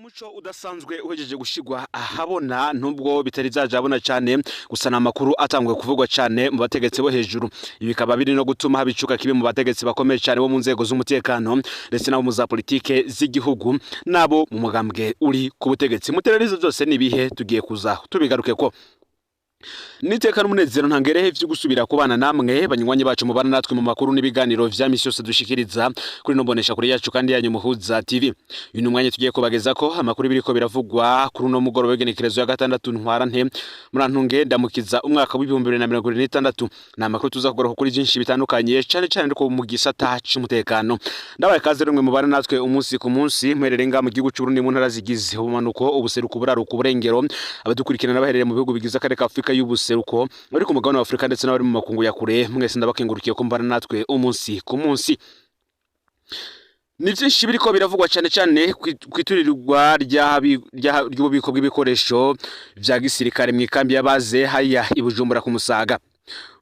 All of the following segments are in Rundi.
Umuco udasanzwe uhejeje gushigwa ahabona, nubwo bitari vyaje abona cane, gusa ni amakuru atanguye kuvugwa cane mu bategetsi bo hejuru. Ibi bikaba biri no gutuma haba icuka kibi mu bategetsi bakomeye cane bo mu nzego z'umutekano, ndetse nabo mu za politike z'igihugu, nabo mu mugambwe uri ku butegetsi. Mutererizo vyose nibihe tugiye kuza tubigarukeko. Niteka n'umunezero ntangerehe vyo gusubira kubana namwe banywanyi bacu mubana natwe mu makuru n'ibiganiro vya misi yose dushikiriza kuri no mbonesha kuri yacu kandi yanyu Muhuza TV. Uyu ni umwanya tugiye kubagezako amakuru biriko biravugwa kuri uno mugoroba w'igenekerezo ya 6 ntwarante, murantunge ndamukiza umwaka w'2026. Ni amakuru tuza kugaruka kuri byinshi bitandukanye, cane cane ariko mu gisata c'umutekano. Ndabaye kaze rumwe mubana natwe umunsi ku munsi, mwerere nga mu gihugu c'u Burundi mu ntara zigize ubumanuko, ubuseruko, uburaruko, uburengero, abadukurikirana baherereye mu bihugu bigize akarere ka Afrika y'ubuseruko, bari ku mugabane wa Afrika ndetse n'abari mu makungu ya kure, mwese ndabakengurukiye ko mbana natwe umunsi ku munsi. Ni vyinshi biriko biravugwa cane cane kwiturirwa ry'ububiko bw'ibikoresho vya gisirikare mw'ikambi y'abaze hariya i Bujumbura ku Musaga.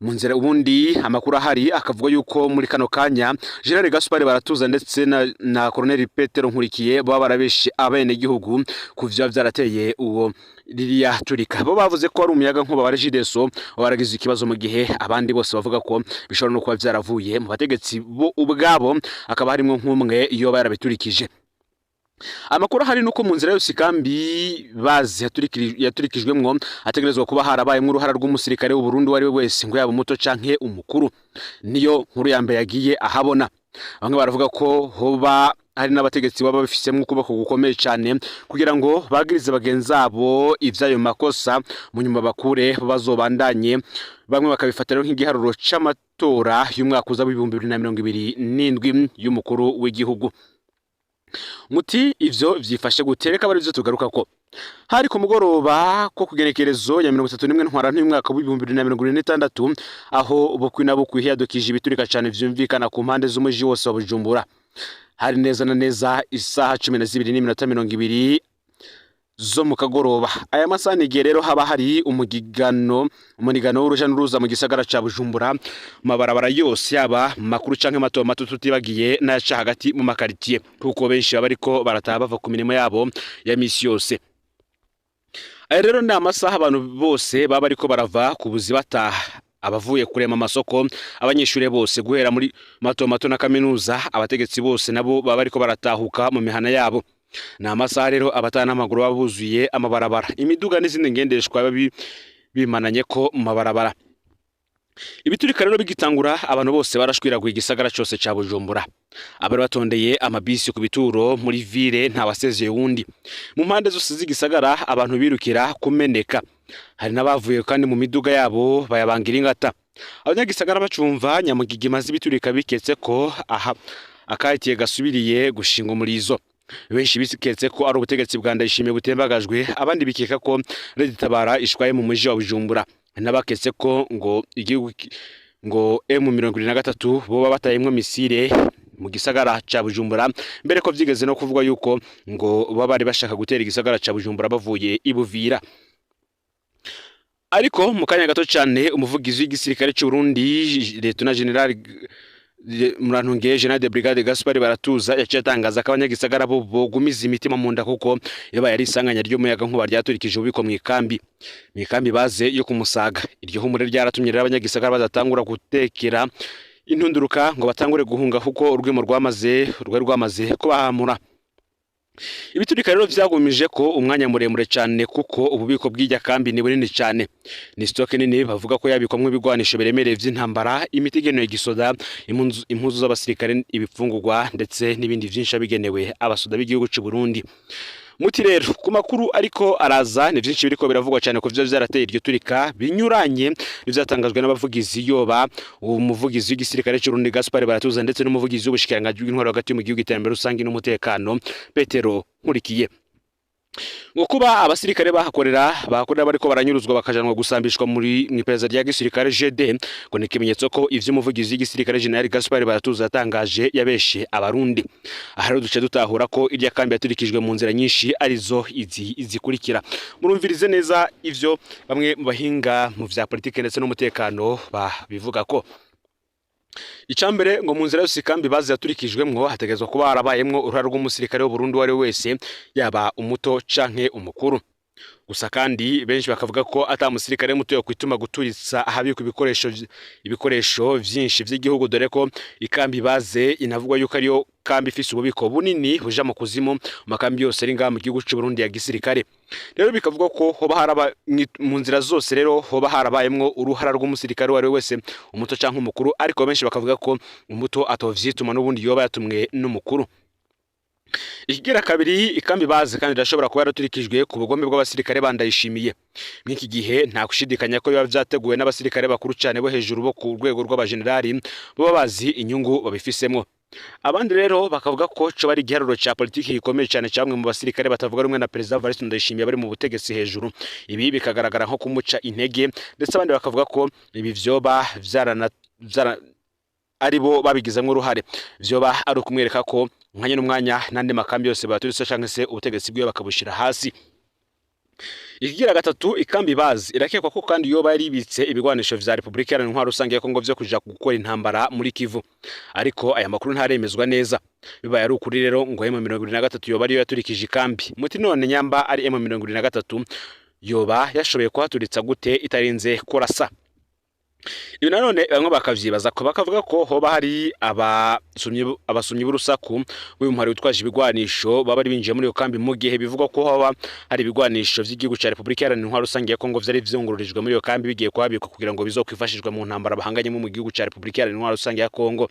Mu nzira ubundi amakuru ahari akavuga yuko muri kano kanya General Gaspard Baratuza ndetse na Colonel Petero Nkurikiye baba barabeshe abene gihugu kuvya vyarateye uwo ririya turika. Bo bavuze ko ari umuyaga nkuba wa Regideso waragize ikibazo, mu gihe abandi bose bavuga ko bishobora no kuba vyaravuye mu bategetsi bo ubwabo, akaba harimwo nk'umwe iyo barabiturikije. Amakuru ahari nuko mu nzira yose ikambi bazi yaturikijwemwo hategerezwa kuba harabayemwo uruhara rw'umusirikare w'u Burundi uwo ari we wese, ngo yaba umuto canke umukuru. Niyo nkuru ya mbere yagiye ahabona. Bamwe baravuga ko hoba hari n'abategetsi baba babifisemwo ukuboko gukomeye cane kugira ngo bagirize bagenzi babo ivy'ayo makosa, mu nyuma bakure bazobandanye. Bamwe bakabifata rero nk'igiharuro c'amatora y'umwaka uza w'ibihumbi bibiri na mirongo ibiri n'indwi y'umukuru w'igihugu. Muti ivyo vyifashe gute? Reka bari ivyo tugaruka ko hari ku mugoroba ko kugenekerezo ya 31 ntwarante y'umwaka w'ibihumbi bibiri na mirongo ine n'itandatu, aho bukwi na bukwi hiyadukije ibiturika cane vyumvikana ku mpande z'umuji wose wa Bujumbura. Hari neza na neza isaha cumi na zibiri n'iminota mirongo ibiri zo mu kagoroba. Aya masaha ni igihe rero haba hari umunigano w'uruja n'uruza mu gisagara ca Bujumbura, mu mabarabara yose yaba makuru canke mato mato, tutibagiye n'ayaca hagati mu makaritiye, kuko benshi baba bariko barataha bava ku mirimo yabo ya misi yose. Aya rero ni amasaha abantu bose baba bariko barava ku buzi bataha, abavuye kurema amasoko, abanyeshure bose guhera muri mato mato na kaminuza, abategetsi bose nabo baba bariko baratahuka mu mihana yabo. Ni amasaha rero abataha n'amaguru baba buzuye amabarabara, imiduga n'izindi ngendeshwa biba bimananye ko mu mabarabara. Ibiturika rero bigitangura, abantu bose barashwiraguye igisagara cose ca Bujumbura. Abari batondeye amabisi ku bituro muri ville nta wasezeye wundi. Mu mpande zose z'igisagara abantu birukira kumeneka. Hari n'abavuye kandi mu miduga yabo bayabangira ingata. Abanyagisagara bacumva nyamugigima z'ibiturika biketse ko aha akahitiye gasubiriye gushinga umurizo. Benshi biketse ko ari ubutegetsi bwa Ndayishimiye butembagajwe, abandi bikeka ko Red Tabara ishwaye mu muji wa Bujumbura. Nabaketse ko ngo igihugu ngo M mirongo irindwi na gatatu boba batayemwo misile mu gisagara ca Bujumbura, mbere ko vyigeze no kuvugwa yuko ngo baba bari bashaka gutera igisagara ca Bujumbura bavuye i Buvira. Ariko mu kanya gato cane umuvugizi w'igisirikare c'u Burundi, Lieutenant General Murantunge General de Brigade Gaspard Baratuza, yaciye atangaza ko abanyagisagara bo bogumiza imitima mu nda, kuko yabaye ari isanganya ry'umuyaga nkuba ryaturikije ububiko mw'ikambi baze yo kumusaga. Iryo humure ryaratumye rero abanyagisagara badatangura gutekera intunduruka ngo batangure guhunga, kuko urwimo rwari rwamaze kubahamura. Ibiturika rero vyagumije ko umwanya muremure cane, kuko ububiko bw'irya kambi ni bunini cane. Ni stock nini bavuga ko yabikwamwo ibigwanisho biremereye vy'intambara, imiti igenewe gisoda, impuzu z'abasirikare, ibifungurwa ndetse n'ibindi vyinshi bigenewe abasoda b'igihugu c'u Burundi. Muti rero ku makuru ariko araza, ni vyinshi biriko biravugwa cane ko vyo vyarateye iryo turika binyuranye n'ivyatangajwe n'abavugizi, yoba umuvugizi w'igisirikare c'u Burundi Gaspard Baratuza ndetse n'umuvugizi w'ubushikiranganji bw'intwaro hagati mu gihugu, iterambere rusangi n'umutekano Petero Nkurikiye. Ngo kuba abasirikare bahakorera bariko baranyuruzwa bakajanwa gusambishwa muri mw'iperereza rya gisirikare GD, ngo ni ikimenyetso ko ivyo umuvugizi w'igisirikare General Gaspard Baratuza yatangaje yabeshe abarundi. Aha rero duce dutahura ko irya kambi yaturikijwe mu nzira nyinshi arizo izi izikurikira. Murumvirize neza ivyo bamwe mu bahinga mu vya politike ndetse n'umutekano babivuga ko Icambere ngo mu nzira yose ikambi bazi yaturikijwemwo hategezwa kuba harabayemwo uruhara rw'umusirikare w'Uburundi uwo ari we wese, yaba umuto canke umukuru. Gusa kandi benshi bakavuga ko ata musirikare muto yo kwituma guturitsa ahabikwa ibikoresho vyinshi vy'igihugu, dore ko ikambi baze inavugwa yuko ariyo kambi ifise ububiko bunini buja mu kuzimu mu makambi yose ari ngaha mu gihugu c'u Burundi ya gisirikare. Rero bikavugwa ko hoba haraba mu nzira zose rero hoba harabayemwo uruhara rw'umusirikare uwo ari we wese, umuto canke umukuru, ariko benshi bakavuga ko umuto atovyituma n'ubundi yoba yatumwe n'umukuru. Ikigira kabiri, ikambi baze kandi irashobora kuba yaraturikijwe ku bugome bw'abasirikare bandayishimiye. Mw'iki gihe nta gushidikanya ko biba vyateguwe n'abasirikare bakuru cane bo hejuru bo ku rwego rw'abajenerali baba bazi inyungu babifisemwo. Abandi rero bakavuga ko coba ari igiharuro ca politiki gikomeye cane ca bamwe mu basirikare batavuga rumwe na Perezida Evariste Ndayishimiye bari mu butegetsi hejuru. Ibi bikagaragara nko kumuca intege, ndetse abandi bakavuga ko ibi vyoba ari bo babigizemwo uruhare, vyoba ari ukumwereka ko umwanya n'umwanya n'andi makambi yose baturitse canke se ubutegetsi bwiwe bakabushira hasi. Ikigira gatatu, ikambi bazi irakekwa ko kandi yoba yaribitse ibigwanisho vya Republika Iharanira Intwaro Rusange ya Kongo vyo kuja gukora intambara muri Kivu, ariko aya makuru ntaremezwa neza. Bibaye ari ukuri rero ngo M23 yoba ariyo yaturikije ikambi. Muti none nyamba ari M23 yoba yashoboye kuhaturitsa gute itarinze kurasa? Ibi nanone bamwe bakavyibaza ko bakavuga ko hoba hari abasumyi b'urusaku b'umuhari witwaje ibigwanisho baba bari binjiye muri iyo kambi, mu gihe bivugwa ko hoba hari ibigwanisho vy'igihugu ca Republika Iharanira Intwaro Rusange ya Kongo vyari vyungururijwe muri iyo kambi bigiye kuhabikwa kugira ngo bizokwifashishwe mu ntambara bahanganyemo mu gihugu ca Republika Iharanira Intwaro Rusange ya Kongo.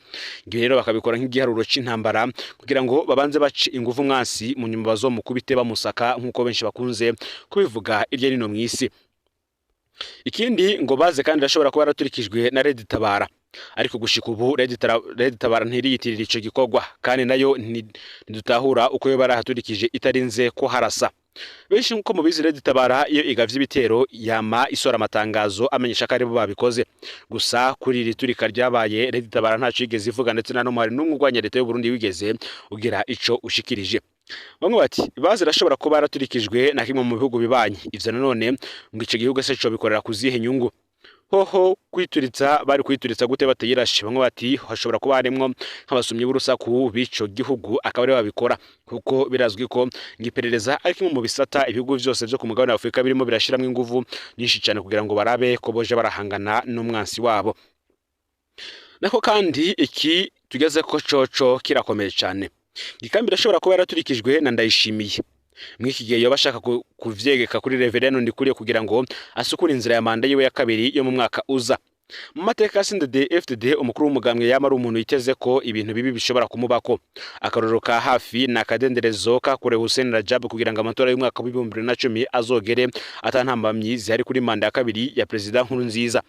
Ibi rero bakabikora nk'igiharuro c'intambara kugira ngo babanze bace inguvu mwansi, mu nyuma bazomukubite bamusaka, nk'uko benshi bakunze kubivuga irya nino mw'isi. Ikindi ngo baze kandi irashobora kuba yaraturikijwe na Red Tabara, ariko gushika ubu Red Tabara ntiriyitirira ico gikorwa, kandi nayo ntidutahura uko yo barahaturikije itarinze ko harasa. Benshi nkuko mubizi, Red Tabara iyo igavye ibitero yama isora amatangazo amenyesha ko aribo babikoze. Gusa kuri iri turika ryabaye Red Tabara ntaco yigeze ivuga, ndetse na n'umwe hari n'umwe urwanya leta y'u Burundi wigeze ugira ico ushikirije. Bamwe bati bazi irashobora kuba yaraturikijwe na kimwe mu bihugu bibanyi. Ivyo nanone ngo ico gihugu se cobikorera kuzihe nyungu? Hoho kwituritsa bari kwituritsa gute batayirashe? Bamwe bati hashobora kuba harimwo nk'abasumyi b'urusaku b'ico gihugu akaba aribo babikora, kuko birazwi ko ngiperereza ari kimwe mu bisata ibihugu vyose vyo ku mugabane wa Afrika birimo birashiramwo inguvu nyinshi cane kugira ngo barabe ko boje barahangana n'umwansi wabo. Nako kandi iki tugeze ko coco kirakomeye cane. Ikambi irashobora kuba yaraturikijwe na Ndayishimiye. Mw'iki gihe yoba ashaka kuvyegeka kuri Reverend Ndikuriyo kugira ngo asukure inzira ya manda yiwe ya kabiri yo mu mwaka uza. Mu mateka ya CNDD-FDD umukuru w'umugambwe yama ari umuntu yiteze ko ibintu bibi bishobora kumubako. Akarorero ka hafi ni akadenderezo kakorewe Hussein Rajab kugira ngo amatora y'umwaka w'ibihumbi bibiri na cumi azogere atantambamyi zihari kuri manda ya kabiri ya Perezida Nkurunziza.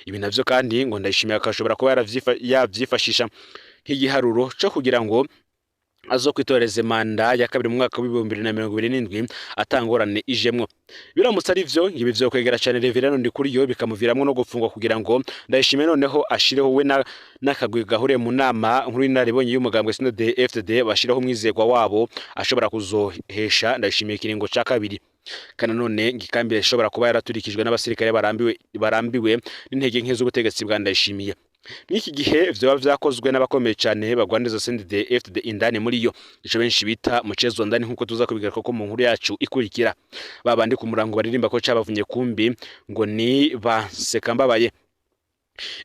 Ibi navyo kandi ngo Ndayishimiye akashobora kuba yavyifashisha nk'igiharuro co kugira ngo azokwitoreze manda ya kabiri mu mwaka w'ibihumbi bibiri na mirongo ibiri n'indwi atangorane ijemwo. Biramutse ari vyo, ibi vyokwegera cane Reverend Ndikuriyo bikamuviramwo no gufungwa kugira ngo Ndayishimiye noneho ashireho we n'akagwi gahuriye mu nama nkuru y'inararibonye y'umugambwe CNDD-FDD bashireho umwizerwa wabo ashobora kuzohesha Ndayishimiye ikiringo ca kabiri. Kandi none ngikambi ishobora kuba yaraturikijwe n'abasirikare barambiwe n'intege nke z'ubutegetsi bwa Ndayishimiye. Mw'iki gihe vyoba vyakozwe n'abakomeye cane bagwaniriza CNDD-FDD indani muri yo, ico benshi bita mucezo ndani, nkuko tuza kubigaruka ko mu nkuru yacu ikurikira. Babandi ku murango baririmba ko cabavunye kumbi ngo ni ba Nsekambabaye.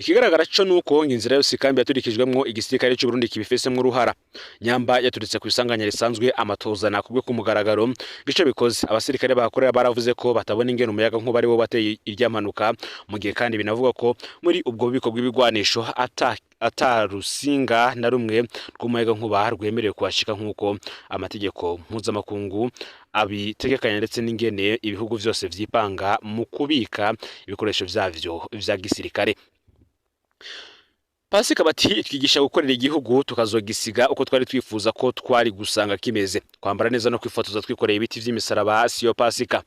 Ikigaragara co nuko inzira yose ikambi yaturikijwemwo igisirikare c'u Burundi kibifesemwo uruhara. Nyamba yaturitse ku isanganya risanzwe amatoza nakubwe ku mugaragaro gice bikoze. Abasirikare bahakorera baravuze ko batabona ingene umuyaga nkuba ari wo bateye irya mpanuka, mu gihe kandi binavugwa ko muri ubwo bubiko bw'ibigwanisho atarusinga na rumwe rw'umuyaga nkuba rwemerewe kuhashika nkuko amategeko mpuzamakungu abitegekanya, ndetse n'ingene ibihugu vyose vyipanga mu kubika ibikoresho vyavyo vya gisirikare. Pasika bati twigisha gukorera igihugu tukazogisiga uko twari twifuza ko twari gusanga kimeze. Kwambara neza no kwifotoza twikoreye ibiti vy'imisaraba siyo Pasika.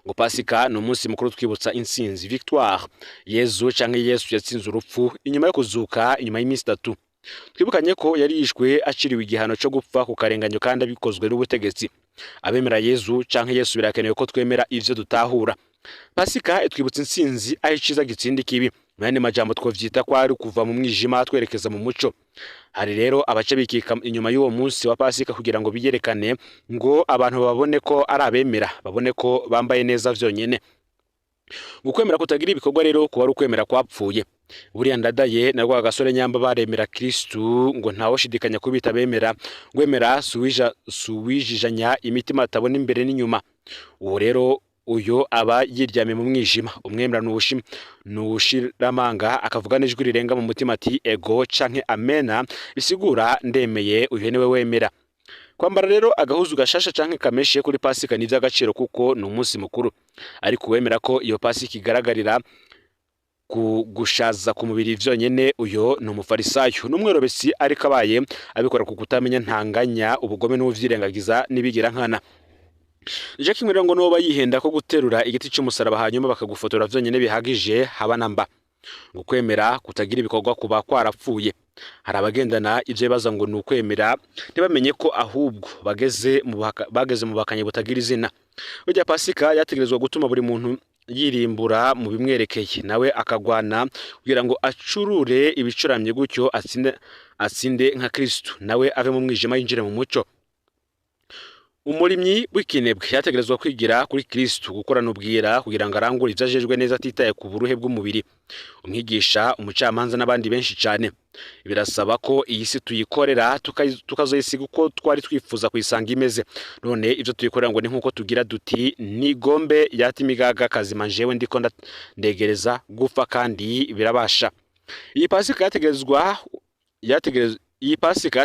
Ngo Pasika ni umunsi mukuru twibutsa intsinzi, victoire. Yezu canke Yesu yatsinze urupfu inyuma yo kuzuka inyuma y'iminsi itatu. Twibukanye ko yari yishwe aciriwe igihano co gupfa ku karenganyo kandi abikozwe n'ubutegetsi. Abemera Yezu canke Yesu birakenewe ko twemera ivyo dutahura. Pasika itwibutsa intsinzi aho iciza gitsinda ikibi. Mu yandi majambo twovyita ko ari kuva mu mwijima twerekeza mu muco. Hari rero abaca bikika inyuma y'uwo munsi wa Pasika kugira ngo biyerekane, ngo abantu babone ko ari abemera, babone ko bambaye neza vyonyene. Ukwemera kutagira ibikorwa rero kuba ari ukwemera kwapfuye. Buriya Ndadaye na Rwagasore nyamba baremera Kristu, ngo ntawoshidikanya kubita bemera, ngwemera suwijijanya imitima atabona imbere n'inyuma. Uwo rero uyo aba yiryamye mu mwijima. Umwemera nuwushiramanga akavuga n'ijwi rirenga mu mutima ati ego canke amena, bisigura ndemeye, uyu niwe wemera. Kwambara rero agahuzu gashasha canke kameshe kuri Pasika ni ivy'agaciro kuko ni umunsi mukuru. Ariko uwemera ko iyo Pasika igaragarira ku gushaza ku mubiri vyonyene, uyo ni umufarisayo n'umwerobesi, ariko abaye abikora ku kutamenya ntanganya ubugome n'uvyirengagiza n'ibigira nkana. Jack kimwe ngo noba yihenda ko guterura igiti cy'umusaraba hanyuma bakagufotora vyonyene bihagije haba namba. Ukwemera kutagira ibikorwa kuba kwarapfuye. Hari abagendana ivyo bibaza ngo ni ukwemera, ntibamenye ko ahubwo bageze mu bakanye butagira izina. Burya Pasika yategerezwa gutuma buri muntu yirimbura mu bimwerekeye, nawe akagwana kugira ngo acurure ibicuramye, gutyo atsinde nka Kristu, nawe ave mu mwijima yinjire mu muco. Umurimyi w'ikinebwe yategerezwa kwigira kuri Kristu, gukorana ubwira kugira ngo arangure ivyo ajejwe neza atitaye ku buruhe bw'umubiri. Umwigisha, umucamanza n'abandi benshi cane. Birasaba ko iyi si tuyikorera tukazoyisiga uko twari twifuza kuyisanga imeze. None ivyo tuyikorera ngo ni nkuko tugira duti nigombe yata imigaga kazima, jewe ndiko ndegereza gupfa kandi birabasha. Iyi Pasika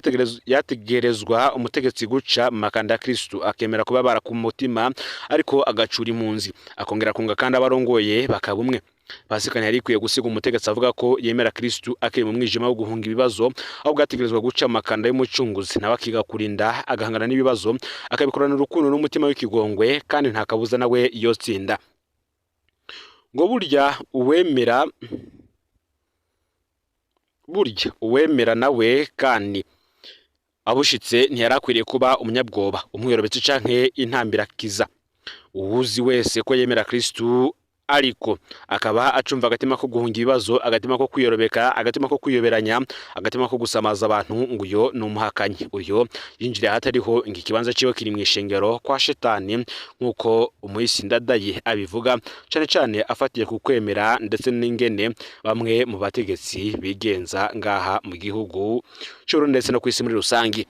yategerezwa umutegetsi guca mu makanda ya Kristu, akemera kubabara ku mutima ariko agacura impunzi, akongera kunga kandi abarongoye bakaba umwe. Pasika ntiyari ikwiye gusiga umutegetsi avuga ko yemera Kristu akiri mu mwijima wo guhunga ibibazo, ahubwo ategerezwa guca mu makanda y'umucunguzi, nawe akiga kurinda agahangana n'ibibazo, akabikorana urukundo n'umutima w'ikigongwe, kandi nta kabuza nawe yotsinda. Ngo burya uwemera nawe kandi abushitse ntiyarakwiriye kuba umunyabwoba, umwiyorobetsi canke intambirakiza. Uwuzi wese ko yemera Kristu ariko akaba acumva agatima ko guhunga ibibazo, agatima ko kwiyorobeka, agatima ko kwiyoberanya, agatima ko gusamaza abantu, ngo uyo ni umuhakanyi. Uyo yinjiriye ahatariho, ngo ikibanza ciwe kiri mw'ishengero kwa Shetani, nk'uko umuhisi Ndadaye abivuga, cane cane afatiye ku kwemera ndetse n'ingene bamwe mu bategetsi bigenza ngaha mu gihugu c'Uburundi ndetse no kw'isi muri rusangi.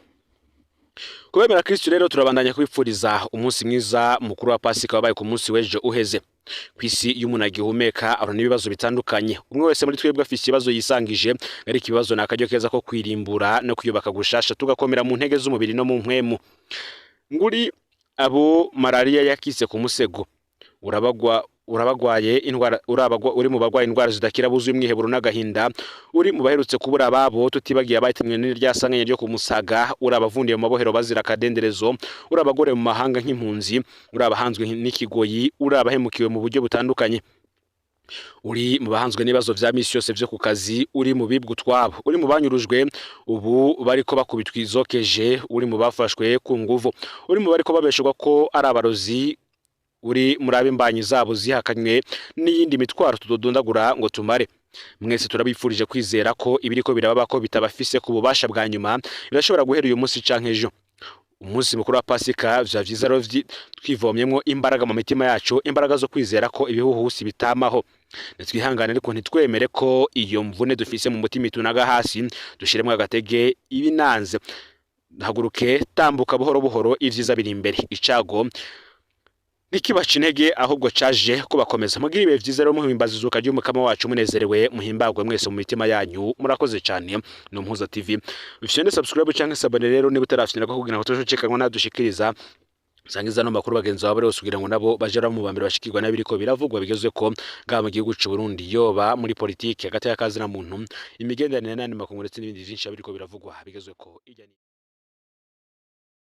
Kubemera Kristu rero turabandanya kwipfuriza umunsi mwiza mukuru wa Pasika wabaye ku munsi w'ejo uheze. Kw'isi y'umuntu agihumeka ahura n'ibibazo bitandukanye. Umwe wese muri twebwe afise ibibazo yisangije, ariko ibibazo ni akaryo keza ko kwirimbura no kwiyubaka gushasha, tugakomera mu ntege z'umubiri no mu mpwemu. Nguri abo malaria yakise ku musego, urabagwaye indwara, urabagwa uri mu bagwaye indwara zidakira buzuye umwiheburo n'agahinda, uri mu baherutse kubura ababo tutibagiye abahitanwe n'irya ryo kumusaga, uri abavundiye mu mabohero bazira akadenderezo, uri abagore mu mahanga nk'impunzi, uri abahanzwe n'ikigoyi, uri abahemukiwe mu buryo butandukanye, uri mu bahanzwe n'ibibazo vya misi yose vyo ku kazi, uri mu bibwa utwabo, uri mu banyurujwe ubu bariko bakubitwa izokeje, uri mu bafashwe ku nguvu, uri mu bariko babeshwa ko ari abarozi, uri muri ab'imbanyi zabo zihakanywe n'iyindi mitwaro tudodondagura ngo tumare. Mwese turabifurije kwizera ko ibiriko birababa ko bitabafise ku bubasha bwa nyuma, birashobora guhera uyu munsi canke ejo. Umunsi mukuru wa Pasika vya vyiza rero twivomyemwo imbaraga mu mitima yacu, imbaraga zo kwizera ko ibihuhusi bitamaho. Nitwihangane ariko ntitwemere ko iyo mvune dufise mu mutima itunaga hasi, dushiremwo agatege ibinanze. Haguruke, tambuka buhoro buhoro, ivyiza biri imbere. Icago ntikibaca intege ahubwo caje kubakomeza. Mugire ibihe vyiza rero, muhimbaza izuka ry'umukama wacu munezerewe, muhimbagwe mwese mu mitima yanyu. Murakoze cane. Ni Umuhuza TV. Ufyonde subscribe canke s'abonner rero niba utarafyonda kugira ngo tuzocekanwa nadushikiriza. Sangiza no makuru bagenzi babo bose kugira ngo nabo baje mu bambere bashikirwa n'abiriko biravugwa bigezwe ko ngaha mu gihugu c'u Burundi, yoba muri politike hagati y'akazi na muntu, imigenderanire n'andi makungu ndetse n'ibindi vyinshi biriko biravugwa bigezwe ko.